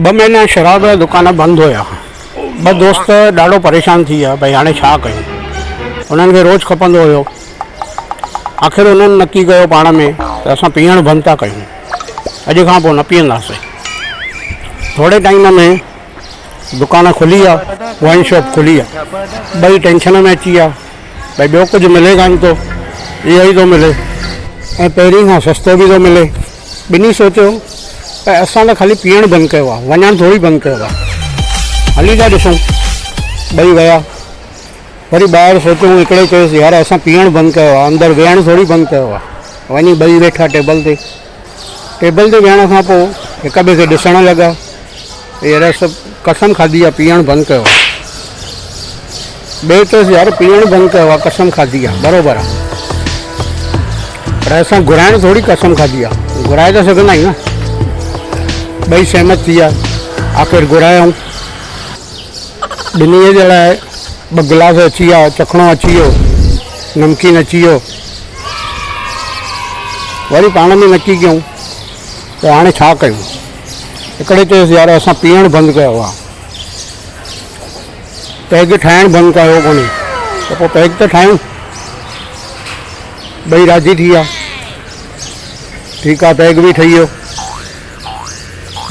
ٻه مهينا شراب جا دڪان بند هيا. ٻه دوست ڏاڍو پريشان ٿي ويا ڀئي هاڻي ڇا ڪيون. انهن کي روز کپندو هيو. آخر انهن نڪي ڪيو پاڻ ۾ ته اسان پيئڻ بند ٿا ڪيون. اڄ کان پوء نه پيئنداسين. ٿوري ٽائيم ۾ دڪان کلي ويا، وائن شاپ کلي ويا. ٻئي ٽينشن ۾ اچي ويا ڀئي ٻيو ڪجهه ملي ڪانه ٿو اهو ئي ٿو ملي ۽ پهرين کان سستو به ٿو ملي. ٻنهي سوچيو ته اسان ته خالي پيئڻ بند ڪيو آهي، وڃڻ ٿوري بند ڪيو آهي. هلي ٿا ڏسون. ٻئي ويا. وري ٻاهر سوچيائون هڪڙي چيس يار اسان پيئڻ بند ڪيو آهي، اندر ويهڻ ٿوري بند ڪيو آهي. وڃي ٻئي ويٺا ٽيبل تي. ٽيبل تي ويهڻ کان پوء هڪ ٻئي کي ڏسڻ لڳا. يار اسان قسم کاڌي آهي پيئڻ بند ڪيو آهي. ٻئي چيس يار پيئڻ بند ڪيو آ قسم کاڌي آ بروبر آ پر اسان گهرائڻ ٿوري قسم کاڌي آ گهرائي ته سگهندا آهيون نه ٻئي سهمت ٿي ويا آخر گهرايائون ٻنهي جي لاء ٻه گلاس اچي ويا چکڻو اچي ويو نمڪين اچي ويو وري پاڻ ۾ نڪي ڪيون ته هاڻي ڇا ڪيون هڪڙي چيس يار اسان پيئڻ بند ڪيو آ پيگ ٺاهڻ بند ڪيو ڪونهي ته پوء پيگ ته ٺاهيون. ٻئي راضي ٿي ويا. ٺيڪ آ پيگ به ٺهي ويو.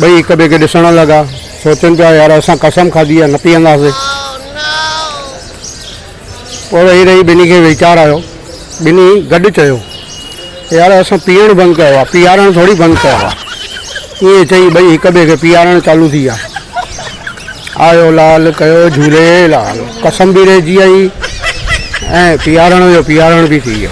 ٻئي هڪ ٻئي کي ڏسڻ لڳا. سوچن پيا يار اسان قسم کاڌي آ نه پيئنداسين. پوء ويهي رهي ٻنهي کي ويچار آيو. ٻنهي گڏ چيو يار اسان پيئڻ بند ڪيو آ پيارڻ ٿوري بند ڪيو آ. ائين چئي ٻئي هڪ ٻئي کي پيارڻ چالو ٿي ويا. آيو لال ڪيو جهولي لال قسم به رهجي آئي ۽ پيارڻ جو پيارڻ به ٿي ويو.